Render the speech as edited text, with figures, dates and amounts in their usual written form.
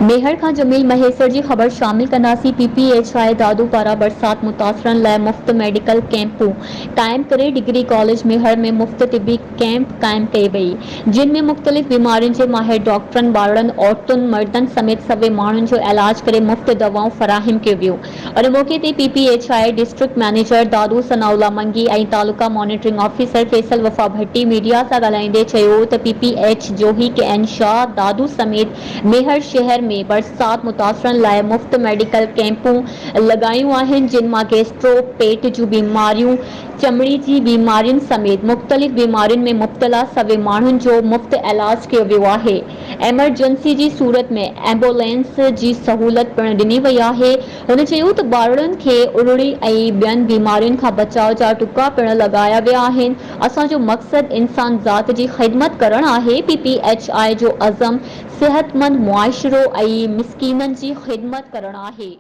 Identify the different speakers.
Speaker 1: ميهڙ کان جميل مهيسر جي خبر شامل ڪنداسين، P P H I Dadu پاران برسات متاثرن لاء مفت ميڊيڪل ڪئمپون قائم ڪري ڊگري ڪاليج ميهڙ ۾ مفت طبي ڪئمپ قائم ڪئي وئي جن ۾ مختلف بيمارين جي ماهر ڊاڪٽرن ٻارڙن عورتن مردن سميت سوين ماڻهن جو علاج ڪري مفت دوائون فراهم ڪيو ويون ان موقعي تي P P H I district manager Dadu Sanaullah Mangi ۽ taluka monitoring officer Faisal Wafa Bhatti media سان ڳالهائيندي چيو ته P P H Johi K N Shah Dadu سميت ميهڙ شهر ۾ برسات متاثرن لاء مفت ميڊيڪل ڪئمپون لڳايون آهن جن مان گيسٽرو، پيٽ جون بيماريون، چمڙي جي بيمارين سميت مختلف بيمارين ۾ مبتلا سوين ماڻهن جو مفت علاج ڪيو ويو آهي، ايمرجنسي جي صورت ۾ ايمبولينس جي سهولت پڻ ڏني وئي آهي، هن چيو ته ٻارڙن کي ارڙي ۽ ٻين بيمارين کان بچاء جا ٽڪا پڻ لڳايا ويا آهن، اسان جو مقصد انسان ذات جي خدمت ڪرڻ آهي، پي پي ايڇ I جو عزم صحتمند معاشرو ۽ مسڪينن جي خدمت ڪرڻ آهي.